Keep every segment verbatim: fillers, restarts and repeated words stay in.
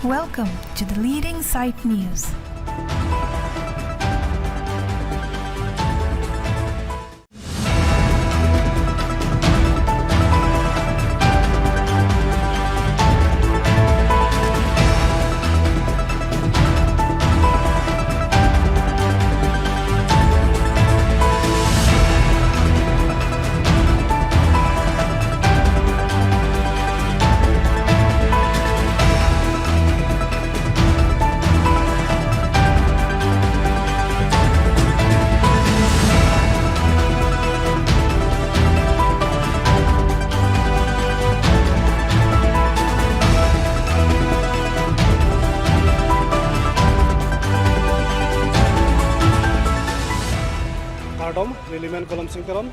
Welcome to the leading site news. Kardom, neli men Kolom Sing Teron.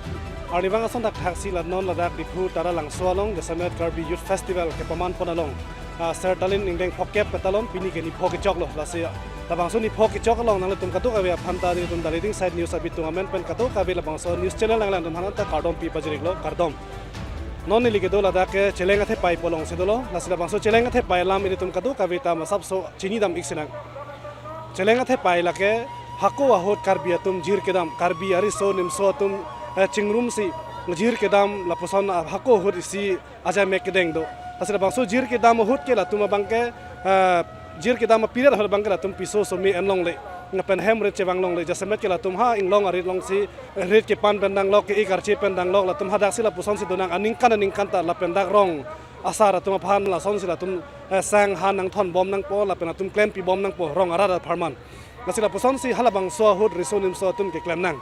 Arnivang ason thakthaksi la non ladak Diphu Taralangso along jasemet Karbi Youth Festival kepaman pon along, ah, Sertalin ingdeng phokep petalon pini ke nipho kechok lo. Lasi labangso nipho kechok along nanglitum kadokave aphan ta nelitum The Leading Site News abitung amen pen kadokave labangso news channel nanglangdun aphan ta kardom pi pajir-iklo, kardom. Non neli kedo ladak ke Cheleng Athepai pu alongsi dolo. Lasi labangso Cheleng Athepai alam ilitum kadokave ta masapso chinidam-ik sinang. Cheleng Athepai lake hako ahut Karbi atum jir kedam, Karbi ariso nimso atum, eh, chingrumsi jir kedam lapuson, ah, hako ahut isi ajamek kedeng do. Lasi labangso jir kedam ahut ke latum abang ke, eh, jir kedam a-period ahut abang ke latum piso some en longle, lapen hem rit chevang longle, jasemet ke latum ha inglong arit alongsi rit kepan pen danglok, ke-ik arche pen danglok, latum hadaksi lapusonsi donang, aningkan aningkan ta lapen dak rong asar atum aphan lasonsi latum, eh, sang han nangthon bom nangpo, lapen latum klempi bom nangpo rong arat apharman. Lasi lapusonsi halabangso ahut riso nimso atum keklem nang.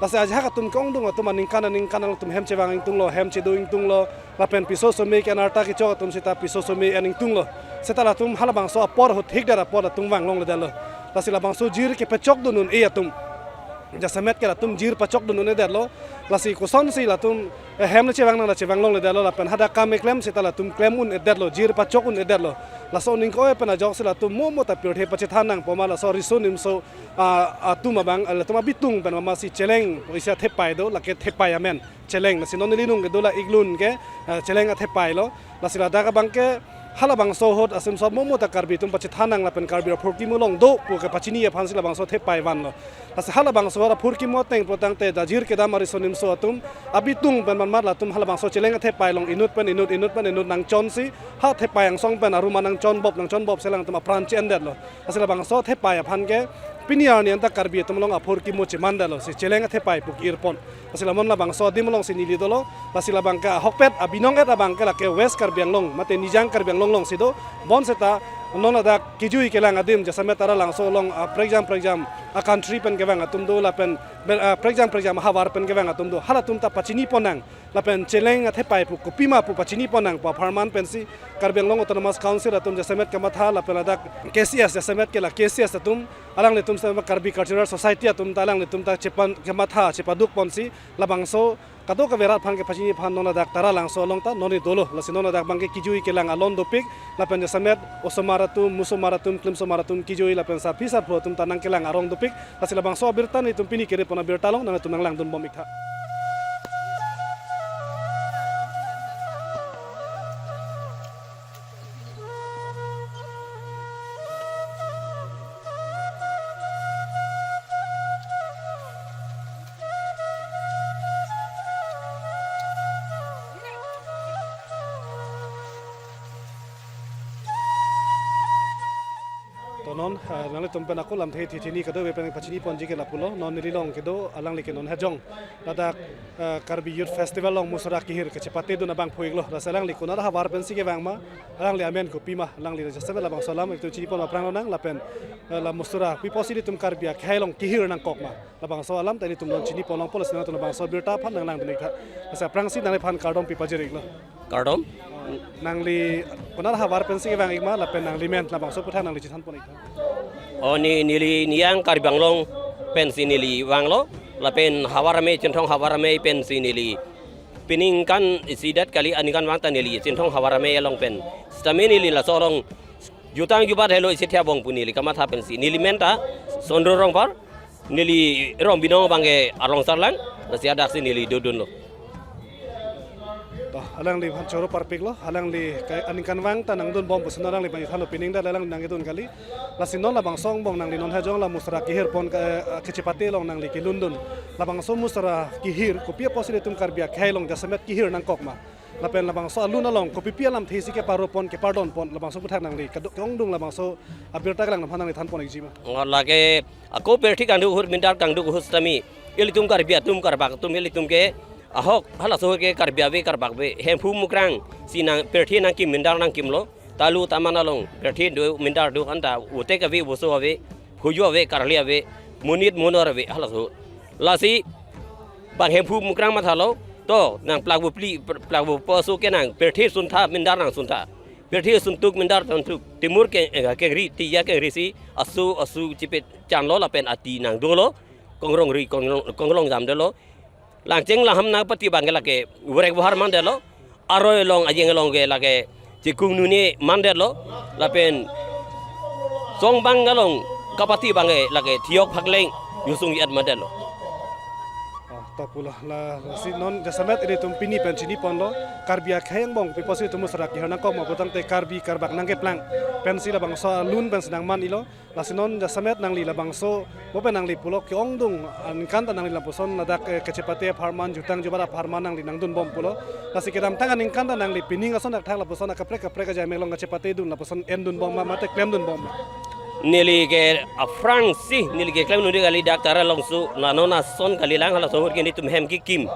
Lasi ajahak atum ke-ongdung atum aningkan aningkan latum hem chevang ingtunglo, hem chedo ingtunglo, lapen piso some ke-en arta kechok atum seta piso some en ingtunglo. Seta latum halabangso apor ahut thikdet apor latum vang longledetlo. Lasi labangso jir kepachok dun un-e atum, jasemet ke latum jir pachok dun un-edetlo. Lasi kosonsi latum, eh, hem le chevang nang la chevang longledetlo, lapen hadak kam keklem seta latum klem un-edetlo, jir pachok un-edetlo. Laso aning ko-an pen ajoksi latum mo mo ta pirthe pachethan nangpo ma laso riso nimso, ah, atum abang, eh, latum abitung pen mama si Cheleng, isi athepai do, lake thepai amen Cheleng. Lasi non neli nung kedo la-ik lun ke, eh, Cheleng Athepai lo. Lasi ladak abang ke halabangso ahut asimsot mo mo ta Karbi atum pachethan nang lapen Karbi aphurkimo along do pu kepachini aphansi labangso thepai vanlo. Lasi halabangso ahut aphurkimo ateng pulotangte dak jir kedam ariso nimso atum abitung pen manmat latum halabangso Cheleng Athepai along inut pen inut, inut pen inut nangchonsi ha thepai angsong pen arum nangchon bop, nangchon bop selang atum apran che-endetlo. Lasi labangso thepai aphan ke pini arni anta Karbi atum along aphurkimo chemandetlo, si Cheleng Athepai pu ke-irpon. Lasi lamon labangso adim alongsi neli dolo. Lasi labang ke ahokpet abinong-et abang ke lake West Karbi Anglong mate Nijang Karbi Anglong alongsi do. Bonseta non ladak kejui kelang adim jasemet Taralangso along, ah, prekjam prekjam a-country pen kevang atum do, lapen bel-, ah, prekjam prekjam ahavar pen kevang atum do. Halatum ta pachinipon nang. Lapen Cheleng Athepai pu kopima pu pachinipon nang pu apharman pensi Karbi Anglong Autonomous Council atum jasemet kamatha, lapen ladak K C S jasemet ke la K C S atum, alanglitum seta Karbi Cultural Society atum ta alanglitum ta chepan kamatha chepadukponsi labangso kadokave rat aphan kepachini aphan non ladak Taralangso along ta non neli dolo. Lasi non ladak abang ke kejui kelang alon dopik, lapen jasemet osomar atum, mosomar atum, klimsomar atum kejui lapen sarpi sarpo atum ta nangkelang arong dopik. Lasi labangso abirta nelitum pini kere pon abirta along nangtum nanglangdun bom-ik tha. To non, eh, nanglitum pen ako lamthe thithi ni kadokave pen pachiniponji ke lapulo, non neli along kedo alangli ke non hajong ladak, eh, Karbi Youth Festival along musura kehir kachepate dun abang phu-iklo. Lasi alangli konat ahavar pensi kevang ma, alangli amen kopima, alangli jasemet labangso alam itum chinipon aphrang lonang lapen, eh, la musura pi apotsi ilitum Karbi akhei along kehir nangkok ma, labangso alam ta ilitum non chinipon longpo. Lasi nangtum labangso abirta aphan nanglangdun-ik tha. Lasi aphrangsi nangliphan kardom pi pajir-iklo. Kardom. Nangli konat ahavar pensi kevang-ik ma lapen nangli men labangso aputhak nangli chethanpon-ik tha. O, ne, neli Nijang Karbi Anglong pensi neli vanglo, lapen Havar Amei, Chinthong Havar Amei pensi neli peningkan isidet kali, aningkanvang ta neli Chinthong Havar Amei along pen. Sitame neli laso along jutang jubat helo isi thia bong pu neli kamatha pensi. Neli men ta Sondro Rongphar, neli rong binong abang ke Arlongsar lang, lasi hadaksi neli dodunlo. Alangliphan choro parpiklo, alangli ke aningkanvang ta nangdunbom pusi non alangliphan ithanlo, pining ta alang nangkedun kali. Lasi non labangso angbong nangli non hajong la Musara Kehir pon ke, eh, kachepate along nangli kelundun. Labangso Musara Kehir kopi apotsi ilitum Karbi akhei along jasemet kehir nangkok ma? Lapen labangso alun along kopipi alamthe si keparo pon, kepardon pon, labangso aphuthak nangli kado-, ke-ongdung labangso abirta kelang aphan nangli thanpon ikji ma? Lake ako pirthe kangduk ahut, mindar kangduk ahut sitame, ilitum Karbi atum, Karbak atum, ilitum ke ahok halaso ke Karbi ave, Karbak ave, Hemphu Mukrang si nang pirthe nangkim, mindar nangkimlo. Talu taman along pirthe do, mindar do, anta utek ave, boso ave, phuju ave, karli ave, monit monor ave, halaso. Lasi bang Hemphu Mukrang mathalo, to nang plakbu phli, plakbu poso ke nang pirthe suntha, mindar nangsuntha. Pirthe suntuk, mindar suntuk. Timur ke, eh, kengri, tiya kengri si asu asu chipet chanlo lapen ati nangdolo. Kongrong ri, kongrong, kongrong jamdelo. Langcheng laham nangpati abangke lake vurek vuhar mandetlo. Aroi along, ajeng along ke lake chikung nune mandetlo. Lapen song bang along kapati abangke lake thiok phakleng yusung yet mandetlo. Oh, to pulo la, lasi non jasemet ilitum pini pen chiniponlo. Karbi akhei angbong kopi apotsi ilitum Musara Kehir nangkok ma putangte Karbi Karbak nangkeplang pensi labangso alun pensi nangman-ilo. Lasi non jasemet nangli labangso, mo pen nangli pulo ke-ongdung aningkan ta nangli lapuson ladak, eh, kachepate apharman, jutang jubat apharman nangli nangdunbom pulo. Lasi kedamtang aningkan ta nangli pining ason akthak lapuson akaprek kaprek ajai meklong kachepate dun lapuson endunbom ma, mate klemdunbom ma? Neli ke aphrangsi, neli ke klemdunde kali, dak Tara Longso, la non ason kalilang, halaso ahut ke nelitum hem kekim.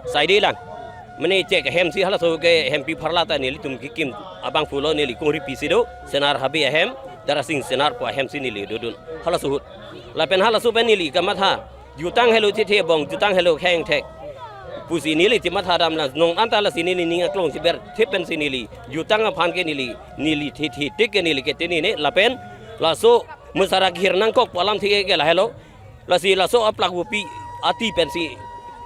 Saide lang. Mane chek hem si halaso ke hempi pharla ta nelitum kekim abang pulo, neli kongri pisi do, Senar Habe ahem, Darasing Senar pu ahem si neli dodun. Halaso ahut. Lapen halaso pen neli kamatha, jutang helo thethe bong, jutang helo kheng thek pusi neli chematha dam la, non anta lasi neli ning aklong si berthe pensi neli jutang aphan ke neli, neli thethe tik ke neli ketene ne, lapen laso Musara Kehir nangkok pu alamthe ke lahelo. Lasi laso aplakbupi ati pensi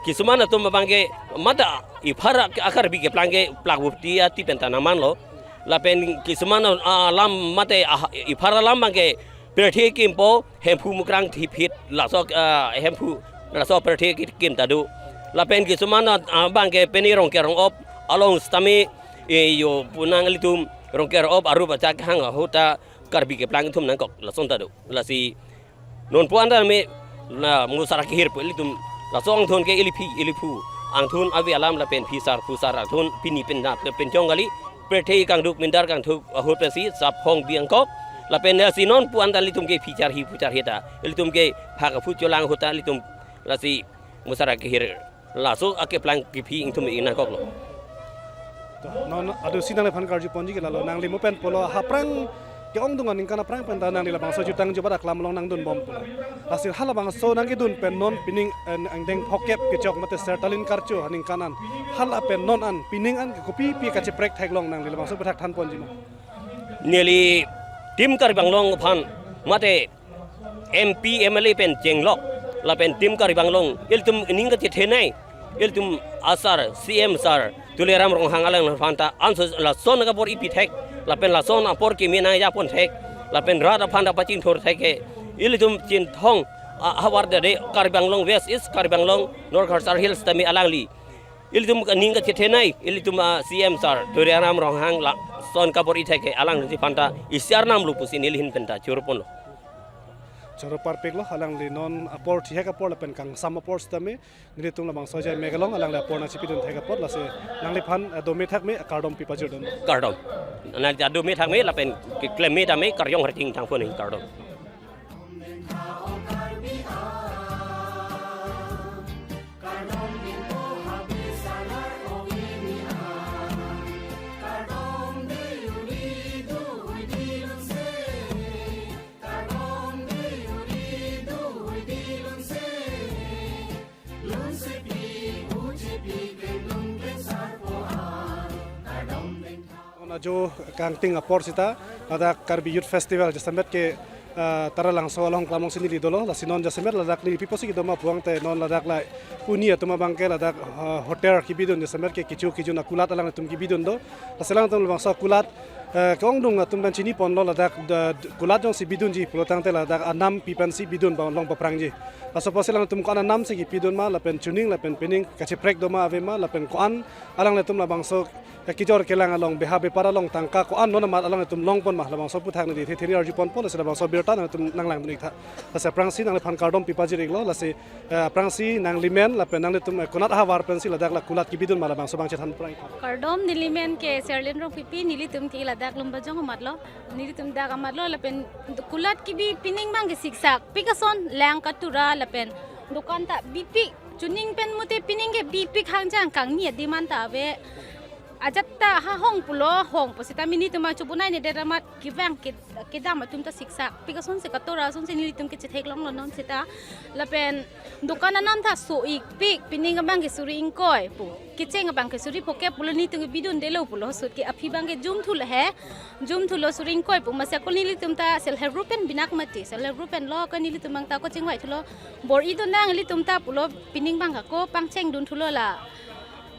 kisuman atum abangke mate iphar a-, a-Karbi keplang ke plakbupi ati pen ta nangmanlo. Lapen kisuman a-, alam mate ah, iphar alam abangke pirthe kimpo, Hemphu Mukrang thipit, laso, ah, Hemphu, laso pirthe ki-, kim ta do. Lapen kisuman a-, abangke pini Rongker Rongop along sitame, eh, yo punang ilitum Rongker Rongop arup achak hang ahut ta Karbi keplang atum nangkok, lason ta do. Lasi non pu anta me, la Musara Kehir pu ilitum, laso angthun ke iliphi iliphu angthun ave alam lapen phisar phusar angthun pini pen nat pen chong kali. Pirthe kangduk, mindar kangduk ahut pensi saphong bi angkok. Lapen lasi non pu anta ilitum ke phi charhi phu charhi ta, ilitum ke phak aphu cholang ahut ta ilitum lasi Musara Kehir laso akeplang kephi ingthum ingnangkoklo. To, non adu si nangliphan karju ponji ke lalo, nangli mo pen pulo aphrang ke-ongdung aningkan aphrang pen ta nangli labangso jutang jubat aklam along nangdunbom pulo. Lasi halabangso nangkedun pen non pining, eh, angdeng phokep kechok mate Sertalin Karcho aningkan an, hala pen non an, pining an ke kopipi kacheprek theklong, nangli labangso aphuthak thanponji ma? Neli Team Karbi Anglong aphan mate M P, M L A pen chenglok, lapen Team Karbi Anglong, ilitum ning kachethenei, ilitum asar, C M sar Tuliram Ronghang alangliphan ta anso lason kabor-i pithek, lapen lason apor kimi nangjapon thek, lapen rat aphan ta pachingthur thek ke, ilitum chinthong, a, havar dade Karbi Anglong West, East Karbi Anglong, North Cachar Hills tame alangli ilitum ning kachethenei, ilitum, ah, C M sar Tuliram Ronghang lason kabor-i thek ke alangliphan ta isi arnam lo pusi neli ahin pen ta choro ponlo. Choro parpiklo, alangli non apor thihek apor lapen kangsam apor sitame nelitum labangso ajai meklong alangli apor nangchipidun thek apot, lasi nangliphan, eh, dome thakme, kardom pi pajirdun. Kardom. Nang ja dome thakme lapen keklem me tame karyong harting thangpon, kardom. Non ajo kangting apor sita ladak Karbi Youth Festival jasemet ke, ah, Taralangso along klamong si neli dolo, lasi non jasemet ladak neli pi apotsi kedo ma pulote non ladak la uni atum abangke ladak, ah, hotel kebidun jasemet ke kecho kejun akulat alangtum kebidun do. Lasi alangtum labangso akulat Eh, ke-ongdung atum pen chini ponlo ladak da, kulat jongsi bidunji pulotangte ladak anam pi pensi bidun ba long paprangji. Laso apotsi alangtum ko-an anam si kipidun ma lapen chuning lapen pining kacheprek do ma ave ma lapen ko-an alanglitum labangso, eh, kejor kelang along beha bepar along tangka ko-an non amat alanglitum longpon ma labangso aphuthak neli the theni arjuponpo lasi labangso abirta nangtum nanglangdun-ik tha. Lasi aphrangsi nangliphan kardom pipajir-iklo lasi, eh, aphrangsi nanglimen lapen nanglitum, eh, konat ahavar pensi ladak la kulat kibidun ma labangso abang chethan phrang-ik tha. Kardom, nelimen ke Serlin Rongpipi, nelitum ke ladak Lumbajong amatlo, nelitum dak amatlo lapen kulat kibi pining abang ke siksak pik ason lang katura lapen dukan ta bipik chuning pen mute pining ke bipik hangjang kangni adiman ta ave. Ajat ta ha hong pulo hong pusita mini tuma chubunai ne deramat kevang ke kedam atum ta siksak pik asonsi katura asonsi nelitum ke chetheklonglo non sita. Lapen dukan anam ta so-ik pik, pining abang ke suri ingkoi pu, kecheng abang ke suri phokep pulo, nelitum ke bidundelo pulo, sut ke aphi abang ke jum thulo he, jum thulo suri ingkoi pu, masi ako nelitum ta self help group pen binak mati, self help group pen lo ke nelitum abang ta ako chingvai thulo, bor-i do nang nelitum ta pulo, pining abang ako pangcheng dun thulo la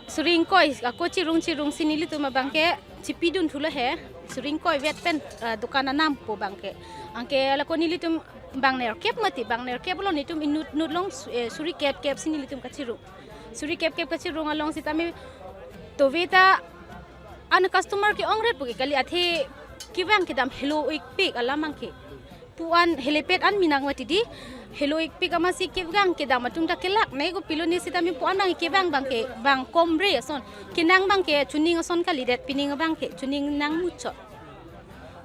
suri ingkoi ako chirung chirungsi nelitum abang ke chipidun thulo he, suri ingkoi vet pen, ah, dukan anam pu abang ke. Anke alako nelitum abang nerkep mati, abang nerkep lo nelitum inut nut along su-, eh, suri kep kep si nelitum kachirung. Suri kep kep kachirung along sitame tove ta an customer ke-ongret pu ke kali, athe kevang kedam helo-ik pik alam abang ke. Pu-an helepet an minak mati di, helo-ik pik amatsi kevang kedam atum ta kelak ne ko pilo ne sitame pu-an abang kevang abang ke bang komre ason, kenang abang ke chuning ason kalidet, pining abang ke chuning nangmuchot.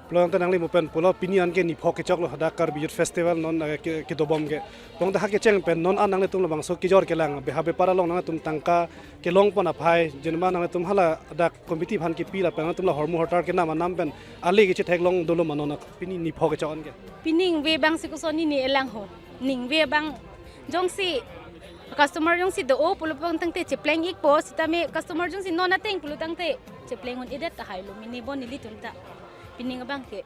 Pulotangte nangli mo pen pulo pini an ke nipho kechoklo dak Karbi Youth Festival non, eh, ke, kedobom ke. Pulotangte ha kecheng pen non an nanglitum labangso kejor kelang beha bepar along nanglitum tangka kelongpon aphai, jenma nanglitum hala dak committee aphan kipi lapen nanglitum la hormu hortar kenam anam pen ale kechetheklong dolo ma non pini nipho kechok an ke. Pining ve abang si koson nini elang ho. Ning ve abang jongsi customer jongsi do-o pulo pulotangte chepleng-ikpo sitame customer jongsi non ateng pulotangte chepleng un-edet tahai lo mini bon nelitum ta. Pining abang ke.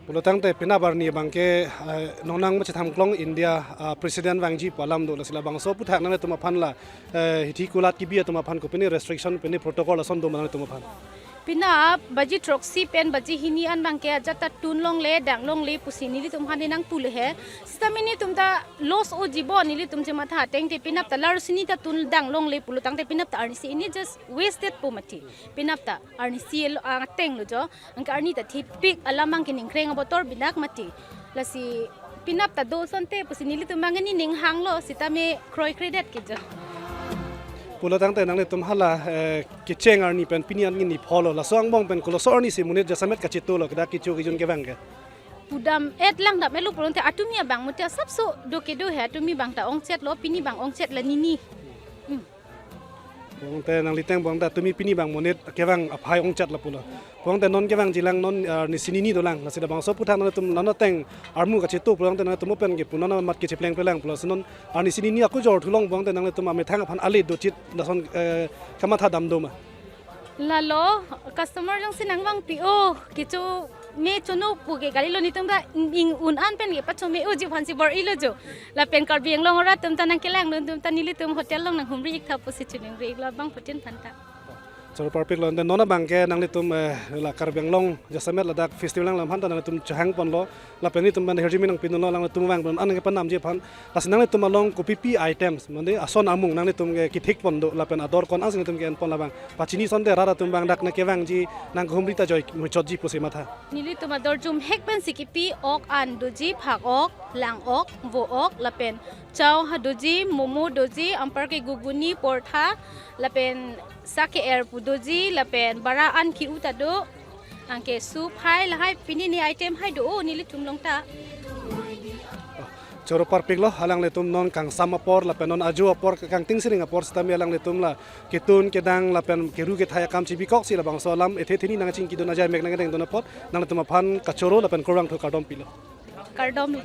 Pulotangte penap arni abang ke, eh, nonang ma chetham klong India, ah, President vangji pu alam do lasi labangso aphuthak nanglitum aphan la, eh, hithi kulat kibi atum aphan kopine restriction pine protocol ason do ma nanglitum aphan. Penap baji throksi pen baji hini an abang ke ajat ta tun longle dang longle pusi nelitum aphan nangpu le he. Sitame nelitum ta loss-o jibo nelitum chematha ateng te penap ta lar sini ta tun dang longle pulotangte penap ta arnisi ini just wasted po mati. Penap ta arnisi el-, ateng lo jo. Anke arni ta thipik alam abang ke ningkreng abotor binak mati. Lasi penap ta do asonte pusi nelitum abang ke nening hanglo sitame kroikredet ke jo. Pulotangte nanglitum hala, eh, kecheng arni pen pini an nipho lo. Laso angbong pen koloso arnisi monit jasemet kachito lo kedak kecho kejun kevang ke. Pudam-et langdam-etlo pulotangte atumi abang mute asapso do kedo he, atumi abang ta ongchet lo, pini abang ongchet la nini. Hmm. Pulotangte nangli ateng pulotangte atumi pini abang monit kevang aphai ongchet lapulo. Pulotangte non kevangji lang non, ah, arnisi nini dolang. Lasi labangso aphuthak nanglitum non ateng armu kachito pulotangte nanglitum pen ke pu non amat kechepleng pelang pulo. Si non arnisi nini ako jor thulong pulotangte nanglitum amethang aphan ale dochit lason, eh, kamatha dam do ma. Lalo, customer jongsi nangvangpi-o, kecho me chono pu ke kalilo, nelitum ta ning un an pen kepachome-oji aphansi bor-ilo jo. Lapen Karbi Anglong arat atum ta nangkelangdun atum ta nelitum hotel along nanghumri-ik tha pusi choningri-iklo abangphutin aphan ta. Choro parpiklo, ante non abang ke nanglitum, eh, la Karbi Anglong jasemet ladak festival nangkelang aphan ta nanglitum chehangponlo. Lapen nelitum pen hirjume nangpidunlo, alangtum vangpon an nangkepanamji aphan. Lasi nanglitum along kopipi items, mane ason amung nanglitum ke kethikpon do lapen ador ko-an si nelitum ke-enpon labang. Pachini asonte rat atum abang dak nangkevangji nangkehumri ta joi muchotji pusi matha. Nelitum ador jumhek pensi kipi, ok an doji, phak ok, lang ok, vo ok, lapen chow ha doji, momo doji, anparke guguni, portha, lapen sa ke-er pu doji, lapen bara an ki-u ta do. Anke soup hai lahai pini ni item hai do-o nelitum along ta. Choro parpiklo, alanglitum non kangsam apor lapen non ajo apor kangting siring apor sitame alanglitum la ketun kedang lapen keru kethai akam chibikoksi labangso alam ethe theni nangchingkidun ajai mek nangdengdun apot nanglitum aphan kachoro lapen kurvangthu kardom pilo. Kardom.